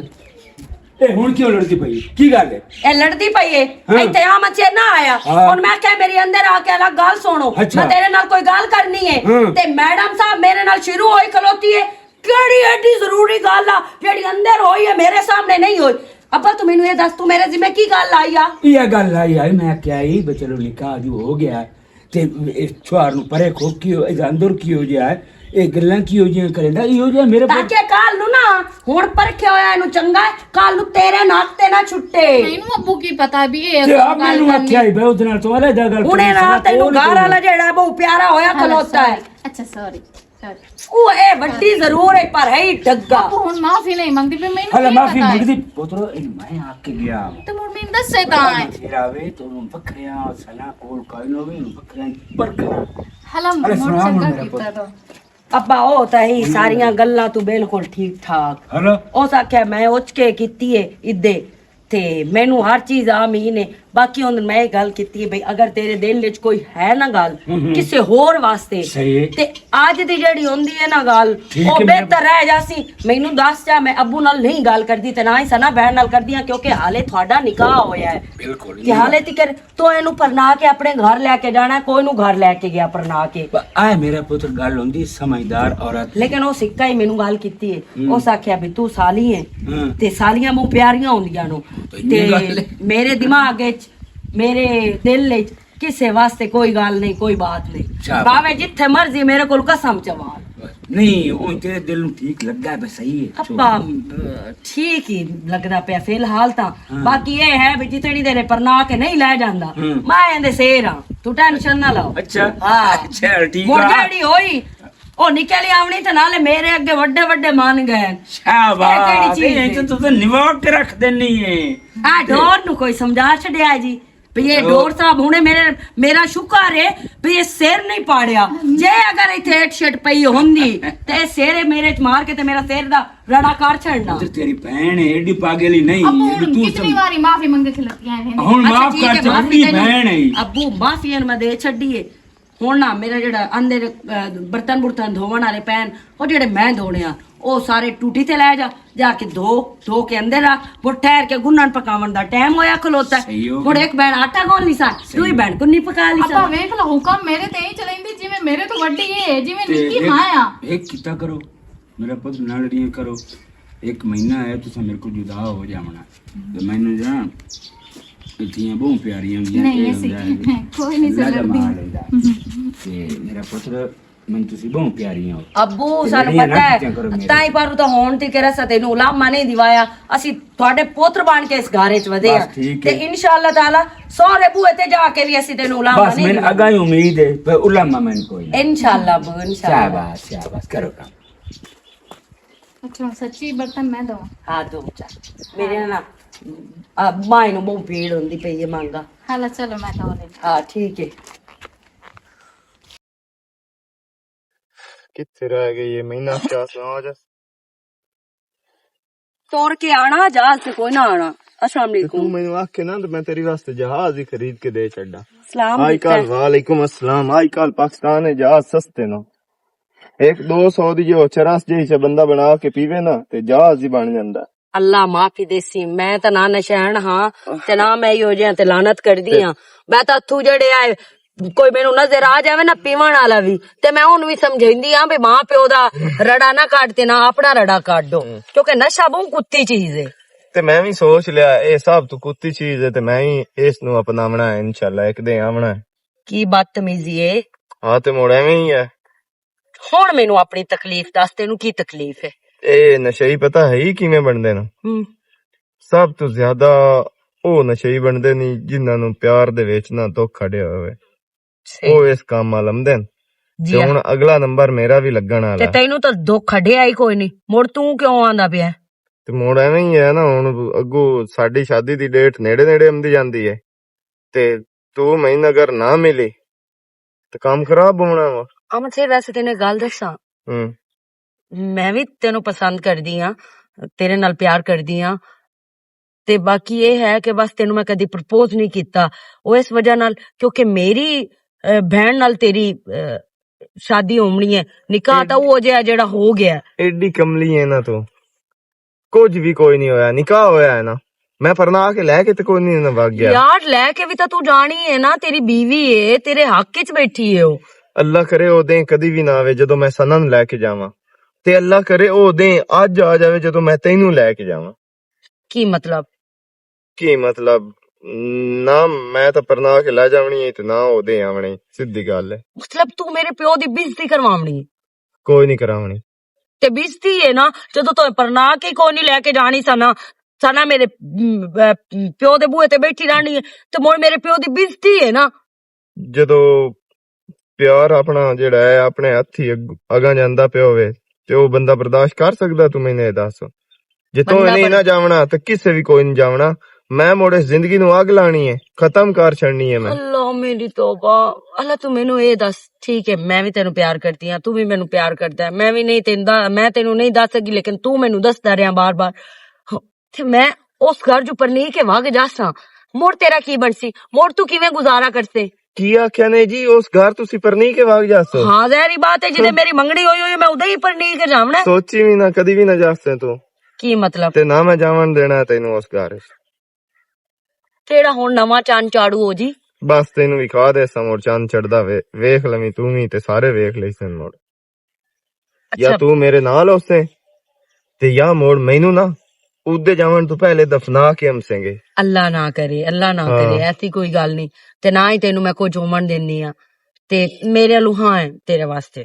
اے ہن کیوں لڑدی پئی؟ کی گل ہے؟ اے لڑدی پئی ہے۔ ہاں۔ اے تیام اچے نہ آیا۔ ہاں۔ ہن میں کہیا میرے اندر آ کے الگ گل سنو۔ اچھا۔ میں تیرے نال کوئی گل کرنی ہے۔ ہاں۔ تے میڈم صاحب میرے نال شروع ہوئی کھلوتی ہے۔ کیڑی ایڈی ضروری گل آ جیڑی اندر ہوئی ہے میرے سامنے نہیں ہوئی؟ ابا تو مینوں اے دس، تو میرے ذمہ کی گل آئی آ؟ یہ گل آئی آئی، میں کیا ہی بچلو نکاح جو ہو گیا ہے۔ تے اس چھوار نوں پرے کھوک کی ہو، اس اندر کی ہو جائے، اے گلاں کی ہو جائیں کریندا، اے ہو جائے میرے پتر۔ تاکہ کال نوں نا، ہن پرکھیا ہویا اینوں چنگا ہے، کال نوں تیرے ناک تے نہ چھٹے۔ مینوں ابو کی پتا بھی اے تے آپ گل مینوں کرنی۔ آکھیا ہی بے اس نال تو علیحدہ گل ہن اے کرنی، نال سارا تینوں کول گھر ہی والا جیڑا ہے، وہ پیارا ہویا ہاں، کھلوتا ہے۔ سوری۔ اچھا، سوری، سوری۔ او اے وڈی ضرور ہے، پر ہے ہی ڈگا۔ ابو ہن معافی نہیں منگدی، پھر مینوں ہلا کی معافی پتا ہے؟ منگدی، پترو، اے میں آ کے گیا۔ تے مڑ مینوں دسے تاں ہے۔ پھر آوے تو ہن وکھریاں، سنا کول کوئی نہ ہووے، ہن وکھریاں پرکھنا۔ ہلا ارے مڑ سنا چنگا ہن میرا کیتا پتر۔ تو۔ ابا، او تاں ہی ساریاں گلاں تو بالکل ٹھیک ٹھاک۔ ہلا۔ اس آکھیا میں اچ کے کیتی ہے ادے، تے مینوں ہر چیز آ مین ہے۔ باقی ہن میں اے گل کیتی ہے بھئی، اگر تیرے دل وچ کوئی ہے نا گل ہم ہم۔ کسے ہور واسطے، صحیح۔ تے اج دی جیڑی ہوندی ہے نا گل، ٹھیک او ہے، میں بہتر رہ جاسی۔ مینوں دس جا، میں ابو نال نہیں گل کردی تے نہ ہی سنا بہن نال کردی ہاں، کیونکہ حالے تہاڈا نکاح ہویا ہے۔ بالکل۔ تے حالے تیکر تو اینوں پرنا کے اپنے گھر لے کے جانا ہے، کوئی نوں گھر لے کے گیا پرنا کے۔ پر آئے میرا پتر گل ہوندی سمجھدار عورت۔ لیکن او سکا ہی مینوں گل کیتی ہے۔ ہم۔ اس آکھیا بھی تو سالی ہے، ہاں۔ تے سالیاں منہ پیاریاں ہوندیاں نو۔ تو انہی تے گل ہے۔ میرے دماغ وچ، میرے دل وچ کسے واسطے کوئی گل نہیں، کوئی بات نہیں۔ شاباش۔ بھاویں جتھے مرضی میرے کول قسم چوا۔ نہیں، او تیرے دل نوں ٹھیک لگدا ہے، بس صحیح ہے۔ ابا، ٹھیک ہی لگدا پیا فی الحال تاں۔ ہاں۔ باقی اے ہے بھی جتنی دیر پرنا کے نہیں لے جاندا، ہاں۔ میں ایندے سیر ہاں، تو ٹینشن نہ لو۔ اچھا۔ ہاں۔ اچھا، ٹھیک مڑ ہے۔ جیڑی ہوئی، او نکلی آونی تے نالے میرے اگے وڈے وڈے مان گئے۔ شاباش، اے کیڑی چیز اے ہے؟ تو تو نوا کے رکھ دینی ہے۔ آ ڈور نو کوئی سمجھا چھڈیا جی۔ بھی یہ ڈور صاحب ہنے میرے، میرا شکر ہے بھی یہ سر نہیں پاڑیا۔ جے اگر ایتھے ایٹ شیٹ پئی ہوندی تے سر میرے چ مار کے تے میرا سر دا رڑا کر چھڑنا۔ ادھر تیری بہن ہے، ایڈی پاگل ہی نہیں، ابو ایڈی ہن تو کتنی سمجھ۔ واری معافی منگے کھلتیاں ہیں۔ ہن اچھا، معاف ٹھیک کر ہے، چھوڑ، معافی اپنی تینوں، بہن ہے۔ ابو معافی ہن میں دے چھڈی ہے۔ ہن نہ میرا جڑا اندر، آ، برتن برتن دھوون والے پین، او جڑے میں دھونے آ، او سارے ٹوٹی تے لے جا، جا کے دھو، دھو کے اندر رکھ، مڑ ٹھہر کے گنن پکاون دا ٹائم ہویا کھلوتا ہے۔ صحیح ہو مڑ گیا۔ ایک بہن آٹا گول نہیں سا، صحیح دوئی ہو۔ بہن کنی پکا لی سا۔ ابا ویکھ لو، حکم میرے تے ہی چلیندی، جویں میرے تو وڈی ہے، جویں تے نکی ایک، ماں آ۔ ایک کیتا کرو، میرا پتر نال ریاں کرو، ایک مہینہ ہے تساں میرے کو جدا ہو جاونا۔ تے مینوں جا اتیاں بہت پیاریاں ہوندیاں، نہیں، اے اسی ہوندا ہے، کوئی نہیں اللہ دا سردی۔ مال ہوندا۔ تے میرا پتر، مینوں تسی بہت پیاریاں ہو۔ ابو، تے سانوں میریاں پتہ نہ ہے، کیتیاں کرو میرے۔ تائیں پاروں تاں ہون تے کرا سا تینوں علامہ نہیں دیوایا۔ اسی تہاڈے پتر بن کے اس گھر وچ ودے بس ہاں۔ ٹھیک تے ہے۔ انشاءاللہ تعالی سورے بوئے تے جا کے بھی اسی تینوں علامہ بس نہیں مینوں دیوایا۔ اگاں ہی امید ہے، پر علامہ مینوں کوئی نہیں۔ انشاءاللہ ابو، انشاءاللہ۔ شاباش، شاباش، کرو کام۔ اچھا، سچی برتن میں دھواں؟ ہاں، دھو چا۔ میرے نا، آ، ماں نوں بہت پیڑ ہوندی پئی ہے مانگا۔ ہاں، لے چلو، میں دھو لیندی۔ ہاں، ٹھیک ہے۔ کتھے رہ گئی ہے؟ مہینہ کیا سنا جا؟ توڑ کے آنا، جہاز سے کوئی نہ آنا۔ السلام تے تو علیکم۔ مینوں آکھے نا، تے میں تیرے واسطے جہاز ہی خرید کے دے چھڈا۔ السلام آج علیکم۔ کل، وعلیکم السلام۔ آج کل پاکستان ہے جہاز سستے نا۔ ایک دو سو دی جو چرس جہی سے بندہ بنا کے پیوے نا، تے جہاز ہی بن جاندا۔ اللہ معافی دیسی، میں تے نہ نشہن ہاں، تے نہ میں ایہو جہاں تے لعنت کردی ہاں۔ میں تاں اتھوں جڑے آئے، کوئی مینوں نظر آ جاوے نا پیون والا وی، تے میں اونوں وی سمجھیندی ہاں بھی ماں پیو دا رڑا نہ کڈ تے نہ اپنا رڑا کڈو، کیونکہ نشہ بہت کتی چیز ہے۔ تے میں وی سوچ لیا، اے سب تو کتی چیز ہے، تے میں وی اس نوں اپناونا ہے، انشاءاللہ، ایک دن آونا ہے۔ کی بدتمیزی ہے؟ ہاں، تے مڑ ایویں ہی ہے۔ ہن مینوں اپنی تکلیف دس، تینوں کی تکلیف ہے؟ اے نشئی پتہ ہے ہی کیویں بندے نے؟ ہم۔ سب تو زیادہ او نشئی بندے نے جنہاں نوں پیار دے وچ نہ دکھ کھڑیا ہوئے۔ صحیح۔ او اس کام آ لمدے نے۔ جی تے ہاں۔ ہن اگلا نمبر میرا وی لگن والا تے ہے۔ تینوں تاں دکھ کھڑیا ہی کوئی نہیں، مڑ توں کیوں آندا پیا؟ تے مڑ ایویں ہی ہے نا، ہن اگوں ساڈی شادی دی ڈیٹ نیڑے نیڑے آندی جاندی ہے، تے تو مہینہ اگر نہ ملی تے کام خراب ہونا وا۔ امن سے ویسے تینوں گل دساں، ہوں۔ میں وی تینوں پسند کردی ہاں، تیرے نال پیار کردی ہاں، تے باقی اے ہے کہ بس تینوں میں کدی پرپوز نہیں کیتا۔ او اس وجہ نال، کیونکہ میری، اے، بہن نال تیری، اے، شادی ہونی ہے، نکاح تاں او جہا جڑا ہو گیا۔ ایڈی کملی ہے نا تو، کچھ بھی کوئی نہیں ہویا، نکاح ہویا ہے نا۔ میں پرنا کے لے کے تے کوئی نہیں نہ بھاگ گیا۔ یار، لے کے بھی تاں تو جانی ہے نا، تیری بیوی ہے، تیرے حق وچ بیٹھی ہے او۔ اللہ کرے او دن کدی بھی نہ آوے جدوں میں سنن لے کے جاواں، تے اللہ کرے او دن اج آ جاوے جدوں میں تینوں لے کے جاواں۔ کی مطلب؟ کی مطلب؟ نہ، میں تاں پرنا کے لے جاونی ہے تے نہ او دے آونی، سیدھی گل ہے۔ مطلب تو میرے پیو دی بےعزتی کرواونی ہے؟ کوئی نہیں کراونی۔ تے بےعزتی ہے نا، جدوں تو پرنا کے کوئی نہیں لے کے جانی سنا، سنا میرے، م، م، پیو دے بوئے تے بیٹھی رہنی ہے، تے مڑ میرے پیو دی بےعزتی ہے نا۔ جدوں پیار اپنا جڑا ہے، اپنے ہتھی اگ-، اگاں جاندا پیا ہوئے، تے او بندہ برداشت کر سکدا؟ توں مینوں اے دس، جے توں بندہ نہیں بر- نہ جاونا، تے کسے وی کوئی نہیں جاونا۔ میں مڑ اس زندگی نوں اگ لانی ہے، ختم کر چھڑنی ہے میں۔ اللہ میری توبہ۔ اللہ، توں مینوں اے دس، ٹھیک ہے، میں وی تینوں پیار کردی ہاں، توں وی مینوں پیار کردا ہے، میں وی نہیں تیندا، میں تینوں نہیں دس سکی، لیکن توں مینوں دسدا رہیا بار بار۔ تے میں اس گھر جو پرنی کے وگ جاساں، مڑ تیرا کی بنسی؟ مڑ تو کیویں گزارا کرسے؟ کی آکھیا نے جی، اس گھر تسی پرنی کے وگ جاسو؟ ہاں، ظاہری بات ہے، جدے میری منگنی ہوئی ہوئی، میں ادے ہی پرنی کے جاونا ہے۔ سوچی بھی نہ، کدی بھی نہ جاسے تو۔ کی مطلب؟ تے نہ میں جاون دینا تینوں اس گھر۔ کیڑا ہن نواں چن چاڑو ہو جی؟ بس تینوں وکھا دے سا مڑ چن چڑھدا وے، ویکھ لویں توں وی تے سارے ویکھ لئی سن مڑ۔ یا اچھا۔ توں میرے نال ہوسے تے یا مڑ مینوں نہ اودے جاون تو پہلے دفنا کے ہم سنگے۔ اللہ نہ کرے، اللہ نہ ہاں۔ کرے، ایسی کوئی گل نہیں۔ تے نہ ہی تینوں میں کچھ ہومن دینی ہاں۔ تے میرے لو ہاں ہے تیرے واسطے۔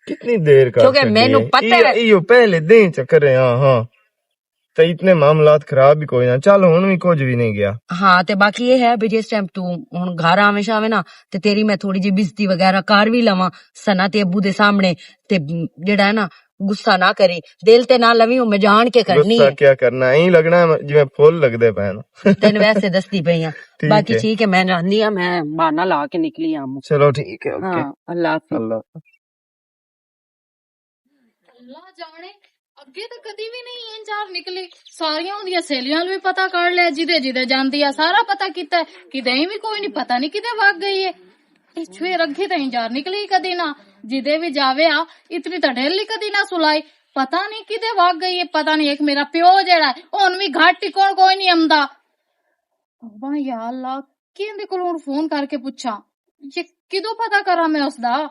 کتنی دیر کر کیونکہ چھڈی مینوں ہے۔ پتہ ایہو، ہے۔ ایہو پہلے دن چ کرے ہاں، ہاں۔ تے اتنے معاملات خراب بھی کوئی نہ۔ چل، ہن بھی کچھ بھی نہیں گیا۔ ہاں، تے باقی یہ ہے بھی جس ٹائم تو ہن گھر آویں شاویں نا، تے تیری میں تھوڑی جی بےعزتی وغیرہ کر بھی لواں سنا تے ابو دے سامنے، تے جڑا ہے نا، غصہ نہ کری، دل تے نہ لوی، او میں جان کے کرنی غصہ ہے۔ کیا کرنا؟ ایں لگنا جویں پھول لگدے پے نے۔ تینوں ویسے دسدی پئی ہاں۔ ٹھیک باقی ہے۔ ٹھیک ہے، میں جاندی ہاں، میں بہانہ لا کے نکلی ہاں۔ چلو ٹھیک ہے، اوکے۔ ہاں، اللہ حافظ۔ اللہ حافظ۔ اللہ جانے، اگے تے کدی وی نہیں این چار نکلی۔ ساریاں اوندیاں سہیلیاں نوں وی پتہ کر لیا، جدے جدے جاندی آ، سارا پتہ کیتا ہے۔ کدے وی کوئی نہیں، پتہ نہیں کدے وگ گئی ہے۔ اے چھوے رکھے تے این چار نکلی کدی نہ، جدے وی جاوے آ، اتنی تے ڈھیلی کدی نہ سلائی۔ پتہ نہیں کدے وگ گئی ہے، پتہ نہیں ایک میرا پیو جیڑا ہے، ہن وی گھر ٹکون کوئی نہیں آندا۔ ابا یا اللہ، کیندے کولوں ہن فون کر کے پچھاں؟ یہ کدوں پتہ کراں میں اس دا؟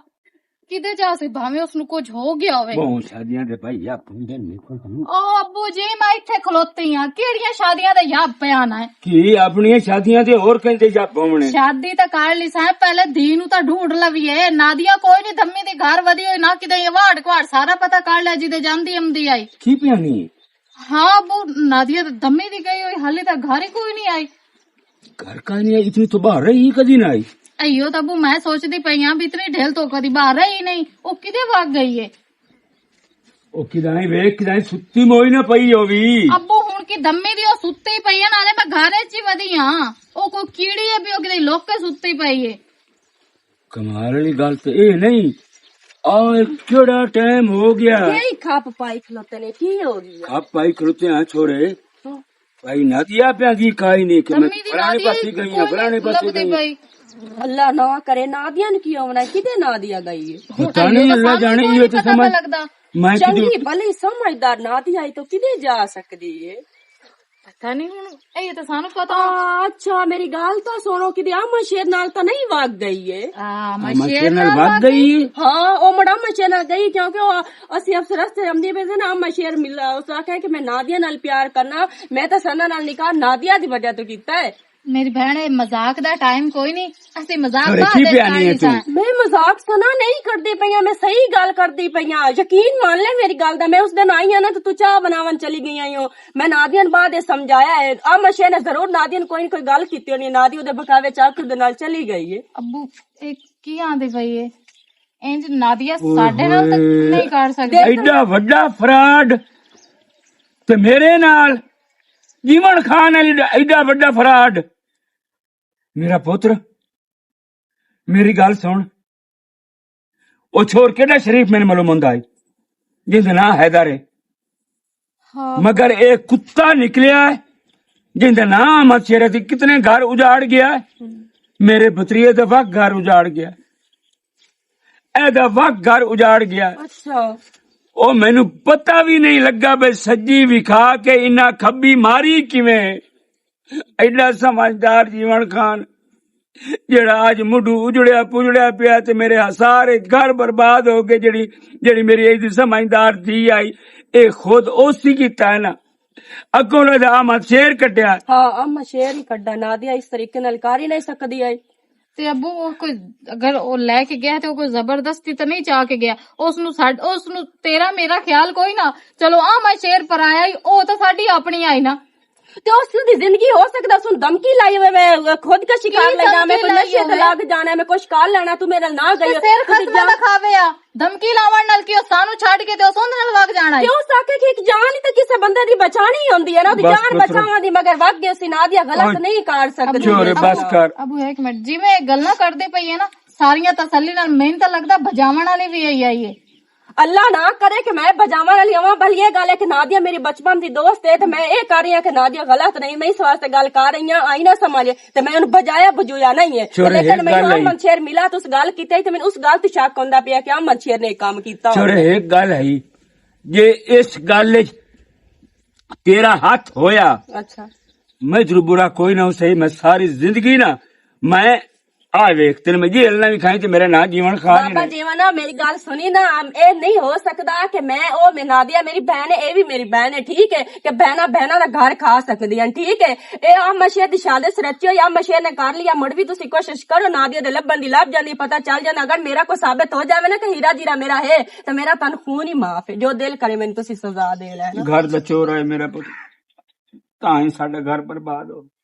کدے جا سے بھاویں اس نوں کچھ ہو گیا ہوئے۔ بہت شادیاں دے بھائی یا پوندے نہیں کوئی۔ او ابو جی، میں ایتھے کھلوتی ہاں، کیڑیاں شادیاں دے یا پیانا ہے؟ کی اپنی شادیاں دے اور کہیں دے یا پونے؟ شادی تے کر لی سائیں، پہلے دھی نوں تے ڈھونڈ لویے۔ نادیا کوئی نہیں، دھمی دی گھر ودی ہوئی نہ، کدے یہ واڑ کواڑ سارا پتہ کر لیا، جدے جاندی امدی آئی۔ کی پیانی ہے؟ ہاں ابو، نادیا تے دھمی دی گئی ہوئی، حالی تے گھر ہی کوئی نہیں آئی۔ گھر کا نہیں آئی، اتنی تو باہر رہی، کدی نہ آئی۔ ایو تے ابو، میں سوچدی پئی ہاں بھی اتنی ڈھیل تو کدی باہر رہی نہیں، او کدے وگ گئی ہے؟ او کدائیں ویکھ، کدائیں ستی موئی نہ پئی ہووی۔ ابو، ہن کی دھمی دی او ستی پئی ہے، نالے میں گھر وچ ہی ودی ہاں۔ او کوئی کیڑی ہے بھی او کدے لوک کے ستی پئی ہے؟ کمال والی گل تے اے نہیں، آ کیڑا ٹائم ہو گیا؟ یہی کھپ پائی کھلوتے نے، کی ہو گیا؟ کھپ پائی کھلوتے ہیں چھوڑے۔ ہاں۔ بھائی نادیا پیا کی کائی نہیں کہ میں تمی دی فلانے نادیا پاسے ہی گئی ہاں، کوئی فلانے پاسے لبدی گئی ہاں۔ پئی۔ اللہ نہ کرے، نادیا نوں کی ہونا، کدے نادیا گئی ہے؟ پتہ نہیں، اللہ جانے، یہ تو سمجھ لگدا۔ میں چنگی کدے بھلی سمجھدار نادیا ہی تو کدے جا سکدی ہے؟ پتہ نہیں ہن، اے تے سانوں پتہ۔ آ، اچھا، میری گل تاں سنو، کدے اماں شیر نال تاں نہیں وگ گئی اے؟ آ، اماں شیر نال وگ گئی اے؟ ہاں، او مڑا اماں شیر نال گئی، کیونکہ او، اسی افسر رستے آمدے پئے سن، اماں شیر ملا، اس آکھیا کہ میں نادیہ نال پیار کرنا، میں تاں سنا نال نکاح نادیہ دی وجہ تو کیتا ہے۔ میری بہن، اے مذاق دا ٹائم کوئی نہیں، اسی مذاق بعد وچ کرنی سا۔ میں مذاق سنا نہیں کردی پئی ہاں، میں صحیح گل کردی پئی ہاں۔ یقین مان لے میری گل دا، میں اس دن آئی ہاں نا، تے تو چاہ بناون چلی گئی آئی ہو۔ میں نادیہ نوں بعد اے سمجھایا ہے۔ آ مشے نے ضرور نادیہ نوں کوئی نہ کوئی گل کیتی ہونی ہے۔ نادیہ اودے بکاوے چاک اودے نال چلی گئی ہے۔ ابو، اے کی آندے پئی ہے؟ انج نادیہ ساڈے نال تے نہیں کر سکدی۔ ایڈا وڈا فراڈ تے میرے نال جیون خان علی دا ایڈا وڈا فراڈ۔ میرا پتر، میری گل سن، او چھوڑ کیڑا شریف میرے ملو مند آئی، جس دا نام حیدر ہے۔ ہاں۔ مگر اے کتا نکلیا ہے، جس دا نام احمد شیر سی، کتنے گھر اجاڑ گیا ہے۔ میرے بتریے دا وقت گھر اجاڑ گیا، اے دا وقت گھر اجاڑ گیا ہے۔ اچھا۔ او مینوں پتہ بھی نہیں لگا بے سجی وکھا کے انہاں کھبی ماری کیویں۔ ایڈا سمجھدار جیون خان، جیڑا اج مڈو اجڑیا پجڑیا پیا تے میرے سارے گھر برباد ہو گئے۔ جیڑی، جیڑی میری ایڈی سمجھدار دھی آئی، اے خود اسی کیتا ہے نا۔ اگوں دا احمد شیر کڈیا۔ ہاں، احمد شیر ہی کڈا، نادیہ اس طریقے نال کر ہی نہیں سکدی آئی۔ تے ابو، او کوئی، اگر او لے کے گیا تے او کوئی زبردستی تے نہیں چا کے گیا۔ اس نو ساڈ-، اس نو تیرا میرا خیال کوئی نہ۔ چلو، احمد شیر پر آیا ہی، او تے ساڈی اپنی آئی نا۔ تے اس دی زندگی ہو سکدا اس نوں دھمکی لائی ہوئے، میں خودکشی کر لینا، میں کوئی نشے تے لگ جانا، میں کچھ کر لینا، تو میرے نال نہ گئی۔ سر خط نہ دکھاوے آ، دھمکی لاون نال کی او سانو چھڈ کے تے اس اندر نال وگ جانا ہے؟ تے اس آکھے کہ ایک جان ہی تے کسے بندے دی بچانی ہوندی ہے نا، او دی جان بچاون دی، مگر وگ گئے سی۔ نادیہ غلط نہیں کر سکدی۔ ابو، ایک منٹ، جی میں ایک گل نہ کردے پئی ہے نا، ساریاں تسلی نال محنت لگدا بجاون والے بھی آئی آئی ہے۔ اللہ نہ کرے کہ میں بجاون والی آواں، بل یہ گل ہے کہ نادیہ میری بچپن دی دوست ہے، تے میں اے کر رہی ہاں کہ نادیہ غلط نہیں، میں اس واسطے گل کر رہی ہاں، آئی نہ سمجھ، تے میں انہوں بجایا بجویا نہیں ہے۔ لیکن میں امن شیر ملا تو اس گل کیتے، تے میں اس گل تے شک ہوندا پیا کہ امن شیر نے کام کیتا ہونا۔ ایک گل ہے، جے اس گل وچ تیرا ہاتھ ہویا، اچھا۔ میں تیرو برا کوئی نہ ہو سہی، میں ساری زندگی نا، میں آ ویکھ، تین میں جیل نہ وی کھائی تے میرا نام جیون خان ہی بابا نہیں۔ جیون، آ میری گل سنی نا، آم، اے نہیں ہو سکدا کہ میں، او میں نادیہ میری بہن ہے، اے بھی میری بہن ہے، ٹھیک ہے؟ کہ بہناں بہناں دا گھر کھا سکدیاں، ٹھیک ہے؟ اے آ مشے دی شادی سرچی ہوئی، آ مشے نے کر لیا، مڑ بھی تسی کوشش کرو، نادیہ دے لبن دی لب جاندی، پتہ چل جاندا۔ اگر میرا کوئی ثابت ہو جاوے نا کہ ہیرا جیرا میرا ہے، تے میرا تن خون ہی معاف ہے، جو دل کرے مینوں تسی سزا دے لینا۔ گھر دا چور ہے میرا پتر، تاں ہی ساڈا گھر برباد ہو۔